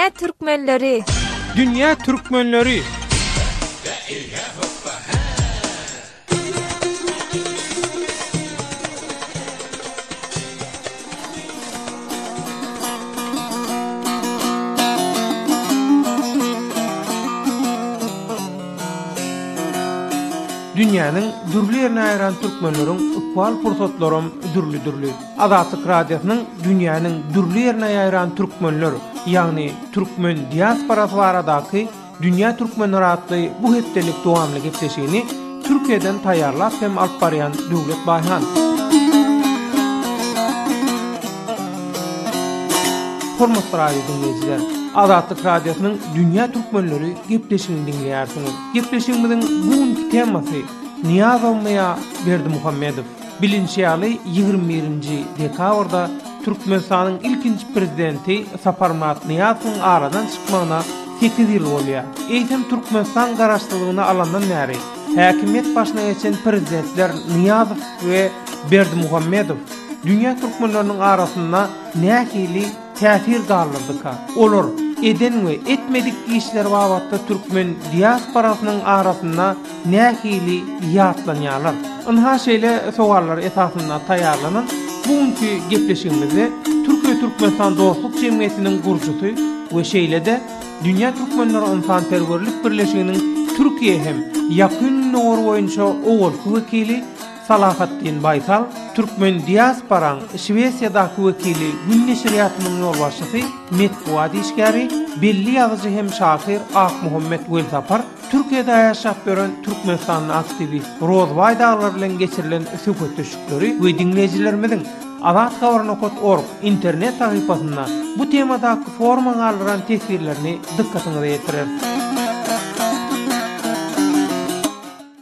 Dünýä türkmenleri! Dünýä türkmenleri! Dünýäniň dürli ýerine ýaýran türkmenleriň ykbal pursatlaram dürli-dürli. Azatlyk Radiosynyň dünýäniň dürli ýerine ýaýran türkmenler, ýagny türkmen diasporasy baradaky Dünýä Türkmenleri atly bu hepdelik dowamly gepleşigini Türkiýeden taýýarlap hem alyp barýan Döwlet Baýhan. Hormatly radio diňleýjiler, Azatlyk Radiosynyň Dünýä Türkmenleri gepleşigini diňleýärsiňiz. Gepleşigimiziň bu günki temasy Nyýazowmy ýa Berdimuhamedow? Bilinşi ýaly, 21-nji dekabrda Türkmenistanyň ilkinji Prezidenti Saparmyrat Nyýazowyň aradan çykmagyna sekiz ýyl bolýar. Eýsem Türkmenistan garaşsyzlygyny alandan bäri häkimiýet başyna geçen prezidentler Nyýazow we Berdimuhamedow dünýä türkmenleriniň arasynda nähili täsir galdyrdyka? Olar eden we etmedik işleri babatda türkmen diasporasynyň arasynda nähili ýatlanýarlar? Ynha şeýle sowallar esasynda taýýarlanan bu günki gepleşigimizde Türkiýe-Türkmenistan dostluk jemgyýetiniň gurujysy we şeýle-de Dünýä Türkmenleri ynsanperwerlik birleşiginiň Türkiýe hem Ýakyn Gündogar boýunça owalky wekili Salahatdin Baýsal, türkmen diasporaň Şwesiýadaky wekili Gün neşirýatynyň ýolbaşçysy, metbugat işgäri, belli ýazyjy hem şahyr Akmuhammet Welsapar, Türkiýede ýaşap ýören türkmenistanly aktiwist Rozbaý daglar bilen geçirilen söhbetdeşlikleri we diňleýjilerimiziň Azathabar org internet sahypasynda bu temadaky foruma galdyran teswirlerini dykgatyňyza ýetireris.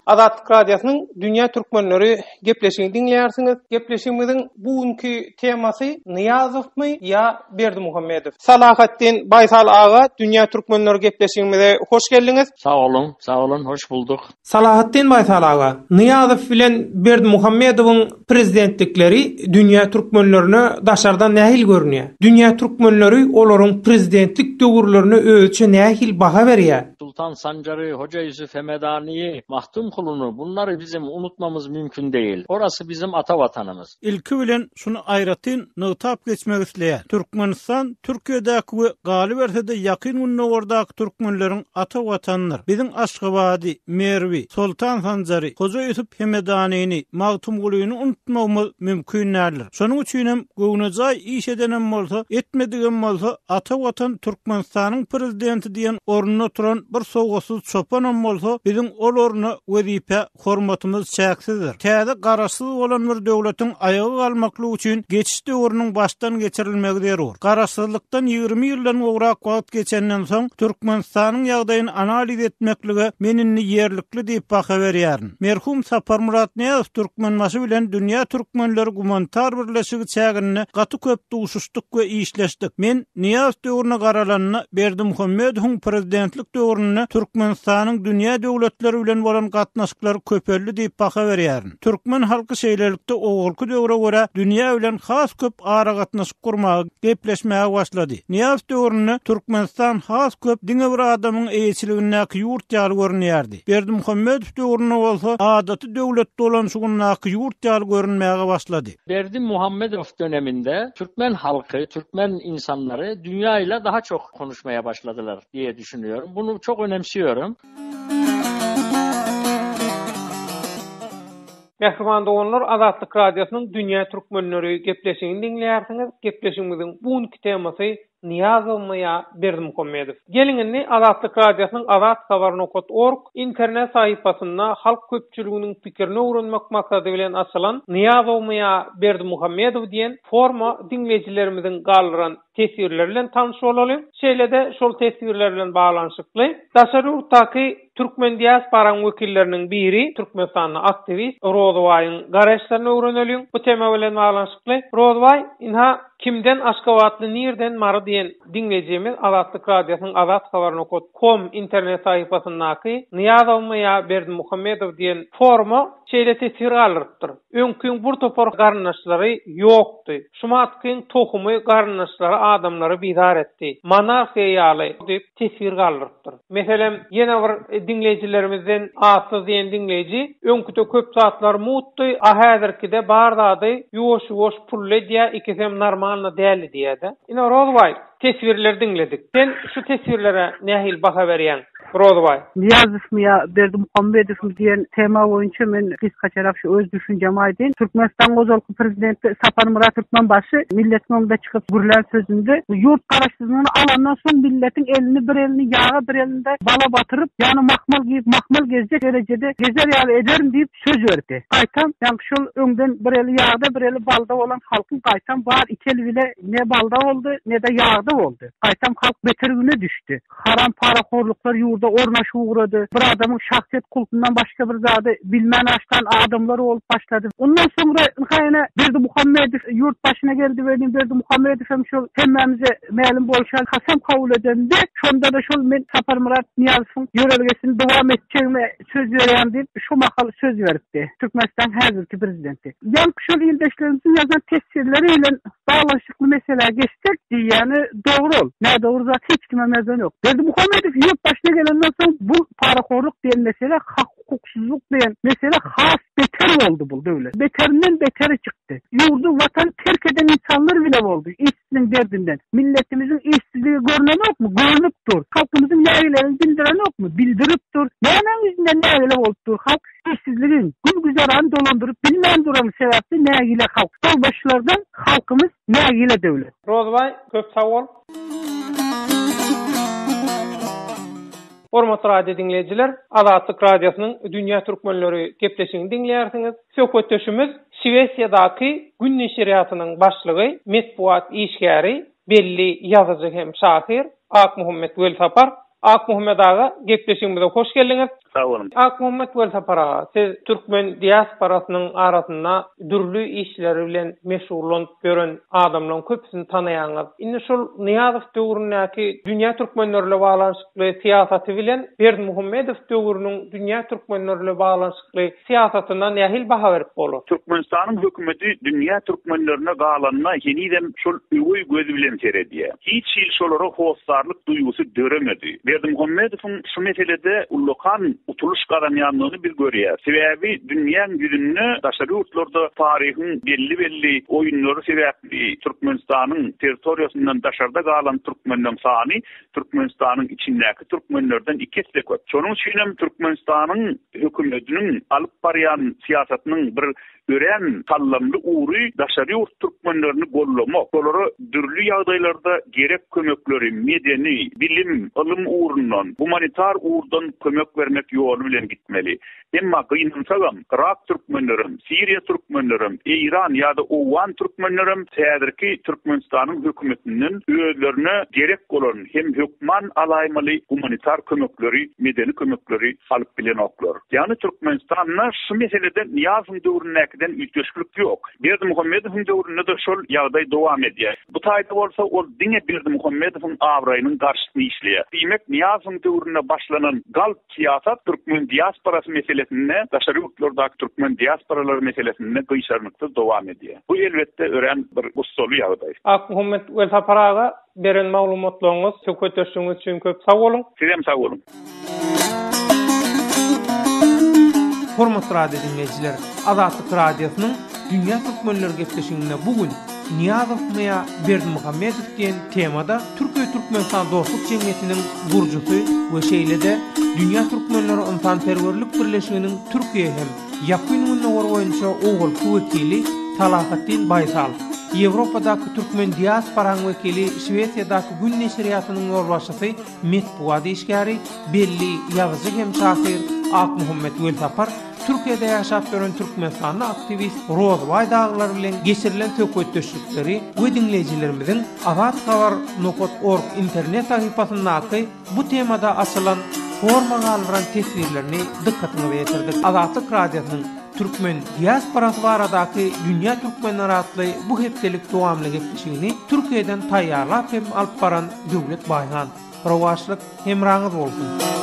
Azatlyk Radiosynyň Dünýä Türkmenleri gepleşigini diňleýärsiňiz. Gepleşigimiziň bu günki temasy Nyýazowmy ýa Berdimuhamedow? Salahatdin Baýsal aga, Dünýä Türkmenleri gepleşigimize hoş geldiňiz. Sag boluň, sag boluň, hoş bulduk. Salahatdin Baýsal aga, Nyýazow bilen Berdimuhamedowyň prezidentlikleri dünýä türkmenlerine daşardan nähili görünýär? Dünýä türkmenleri olaryň prezidentlik döwürlerine özüçe nähili baha berýär? Sultan Sanjary, Hoca Ýusuf Hemedaniyi, Mahtumkuluny bunlary bizim unutmamyz mümkin değil. Orası bizim ata vatanymyz. Ilki bilen şuny aýratyn nygtap geçmek isleýän. Türkmenistan Türkiýedäki we galyberse-de Ýakyn Gündogardaky türkmenleriň ata Watanydyr. Biziň Aşgabady, Merwi, Soltan Sanjary, Hoja Ýusup Hemedanyny, Magtymgulyny unutmagymyz mümkin däldir. Şonuň üçinem göwnejaý iş edenem bolsa, etmedigem bolsa, ata Watan Türkmenistanyň Prezidenti diýen orunda oturan bir sowatsyz çopanam bolsa, biziň ol orna, wezipä hormatymyz çäksizdir. Täze Garaşsyz bolan bir döwletiň aýaga galmaklygy üçin geçiş döwrüniň başdan geçirilmegi zerur. Garaşsyzlykdan 20 ýyldan gowrak wagt geçenden soň, Türkmenistanyň ýagdaýyny analiz etmeklige men indi ýerlikli diýip baha berýärin. Merhum Saparmyrat Nyýazow Türkmenbaşy bilen Dünýä Türkmenleri gumanitar birleşigi çäginde gaty köp duşuşdyk we işleşdik. Men Nyýazow döwrüne garalanda Berdimuhamedowyň prezidentlik döwründe Türkmenistanyň dünýä döwletleri bilen bolan gatnaşyklary köpeldi diýip baha berýärin. Türkmen halky şeýlelikde owalky döwre görä dünýä bilen has köp aragatnaşyk gurmaga, gepleşmäge başlady. Nyýazow döwründe Türkmenistan has köp diňe bir adamyň eýeçiligindäki ýurt ýaly görünýärdi. Berdimuhamedow döwründe bolsa adaty döwlet dolanyşygyndaky ýurt ýaly görünmäge başlady. Berdimuhamedow döneminde türkmen halky, türkmen insanlary dünýa ile daha çok konuşmaya başladylar diye düşünüyorum. Bunu çok önemsiyorum. Mähriban doganlar Azatlyk Radiosynyň Dünýä Türkmenleri gepleşigini diňleýärsiňiz. Gepleşigimiziň bu günki temasy Nyýazowmy ýa Berdimuhamedow? Geliň indi Azatlyk Radiosynyň Azathabar nokat org internet sahypasynda halk köpçüliginiň pikirini öwrenmek maksady bilen açylan Nyýazowmy ýa Berdimuhamedow diýen forma diňleýjilerimiziň galdyran teswirleri bilen tanyş bolalyň. Şeýle-de şol teswirler bilen baglanyşykly daşary ýurtdaky türkmen diasporaň wekilleriniň biri türkmenistanly aktiwist Rozybaýyň garaýyşlaryny öwreneliň. Bu tema bilen baglanyşykly Rozybaý, ynha, Kimden Aşgabatly nirden Mary diýen diňleýjimiz Azatlyk Radiosynyň Azathabar nokat kom internet sahypasyndaky Nyýazowmy ýa Berdimuhamedow diýen foruma şeýle teswir galdyrypdyr, Öňkiň bir topar garyndaşlary ýokdy. Şumatkyň tohumy garyndaşlary. adamlary bizar etdi. Monarhiýa ýaly diýip teswir galdyrypdyr. Meselem, ýene bir diňleýjilerimizden Atsyz diýen diňleýji, Öňküde köp zatlar mutdy, a häzirkide bar zady ýuwaş-ýuwaş pully edýä, ikisem normalno däldi diýýä-de. Ine Rozbaý, teswirleri diňledik. Sen şu teswirlere nähili baha berýäň? Rozybaý. Nyýazowmy ýa Berdimuhamedowmy diýen tema boýunça men gysgaçarak şu öz düşünjämi aýdaýyn. Türkmenistanyň ozalky prezidenti Saparmyrat Türkmenbaşy milletiň öňünde çykyp gürlän sözünde ýurt garaşsyzlygyny alandan soň milletiň elini bir elini ýaga bir elinde bala batyryp, ýany mahmal geýip mahmal gezjek derejede gezer ýaly ederin diýip söz berdi. Gaýtam ýaňky şol öňden bir eli ýagda bir eli balda bolan halkyň gaýtam bar iki eli bile ne balda boldy ne-de ýagda boldy. Gaýtam halk beter güne düşdi. Haram parahorluklar ýurda ornaşyp ugrady. Bir adamyň şahsyýet kultundan başga bir zady bilmän başlan adamlar bolup başlady. Ondan soňra ynha ýene Berdimuhamedow ýurt başyna geldi welin Berdimuhamedow hem şol hemmämize mälim bolşy ýaly kasam kabul edende şonda-da şol men Saparmyrat Nyýazowyň ýörelgesini dowam etjegime söz berýän diýip şo mahal söz beripdi. Türkmenistanyň häzirki prezidenti. Ýaňky şol ildeşlerimiziň ýazan teswirleri bilen baglanyşykly meselä geçsek, diýýäni dogry ol. Nädogry zat hiç kimem ýazan ýok. Berdimuhamedow ýurt başyna gelenden soň bu parahorluk diýen mesele, hak-hukuksyzlyk diýen mesele has beter boldy bu döwlet. Beterinden beteri çykdy. Ýurdy, watany terk eden insanlar bile boldy işsizligiň derdinden. Milletimiziň işsizligi görnenokmy? Görnüp dur. Halkymyzyň nägileligini bildirenokmy? Bildirip dur. Nämäň ýüzünden nägile bolup dur halk? Işsizligiň, gün-güzerany dolandyryp bilmän durany sebäpli nägile halk. Ýolbaşçylardan halkymyz nägile döwlet. Rozbaý köp sag bol. Hormatly radio diňleýjiler, Azatlyk Radiosynyň Dünýä Türkmenleri gepleşigini diňleýärsiňiz. Söhbetdeşimiz Şwesiýadaky Gün neşirýatynyň başlygy, metbugat işgäri, belli ýazyjy hem şahyr Akmuhammet Welsapar. Akmuhammet aga, gepleşigimize hoş geldiňiz. Sag boluň. Akmuhammet Welsapar aga, siz türkmen diasporasynyň arasynda dürli işleri bilen meşgullanyp ýören adamlaryň köpüsini tanaýaňyz. Indi şol Nyýazow döwründäki dünýä türkmenleri bilen baglanyşykly syýasaty bilen Berdimuhamedow döwrüniň dünýä türkmenleri bilen baglanyşykly syýasatyna nähili baha berip bolar? Türkmenistanyň hökümeti dünýä türkmenlerine galanda henizem şol öweý göz bilen seredýär. Hiç hili şolara hossarlyk duýgusy döremedi. Berdimuhamedowyň şu meselede ullakan utulyş gazanýandygyny biz görýäris. Sebäbi dünýäň ýüzünde daşary ýurtlarda taryhyň belli-belli oýunlary sebäpli Türkmenistanyň territoriýasyndan daşarda galan türkmenleň sany Türkmenistanyň içindäki türkmenlerden iki esse köp. Şonuň üçinem Türkmenistanyň hökümetiniň alyp barýan syýasatynyň bir örän sallamly ugry daşary ýurt türkmenlerini gollamak, olara dürli ýagdaýlarda gerek kömekleri medeni, bilim, ylym ugrundan, gumanitar ugurdan kömek bermek ýoly bilen gitmeli. Emma gynansagam, yrak türkmenlerem, siriýa türkmenlerem, eýran ýa-da owgan türkmenlerem häzirki Türkmenistanyň hökümetinden özlerine gerek bolan hem hökman alaýmaly gumanitar kömekleri, medeni kömekleri alyp bilenoklar. Ýagny Türkmenistanda şu meselede Nyýazowyň döwründäkiden üýtgeşiklik ýok. Berdimuhamedowyň döwründe-de şol ýagdaý dowam edýär. Bu taýda bolsa ol diňe Berdimuhamedowyň abraýynyň garşysyna işleýär. Diýmek, Nyýazowyň döwründe başlanan galp syýasat türkmen diasporasy meselesinde, daşary ýurtlardaky türkmen diasporalary meselesinde gyşarnyksyz dowam edýär. Bu elbetde örän bir gussaly ýagdaý. Akmuhammet Welsapar aga, beren maglumatlaryňyz, söhbetdeşligiňiz üçin köp sag boluň! Sizem sag boluň! Hormatly radio diňleýjiler, Azatlyk Radiosynyň Dünýä Türkmenleri gepleşiginde bu gün Nyýazowmy ýa Berdimuhamedow diýen temada Türkiýe-Türkmenistan dostluk jemgyýetiniň gurujysy we şeýle-de Dünýä Türkmenleri ynsanperwerlik birleşiginiň Türkiýe hem Ýakyn Gündogar boýunça owalky wekili Salahatdin Baýsal, Ýewropadaky türkmen diasporaň wekili Şwesiýadaky Gün neşirýatynyň ýolbaşçysy Metbugat işgäri, belli ýazyjy hem şahyr Akmuhammet Welsapar Türkiýede ýaşap ýören türkmenistanly aktiwist Rozbaý dagylar bilen geçirilen söhbetdeşlikleri we diňleýjilerimiziň Azathabar nokat org internet sahypasyndaky bu temada açylan forma galdyran teswirlerini dykgatyňyza ýetirdik. Azatlyk Radiosynyň Türkmen diasporasy baradaky Dünýä türkmenleri atly bu hepdelik dowamly gepleşigini Türkiýeden taýýarlap hem alyp baran Döwlet Baýhan. Rowaçlyk hemraňyz bolsun!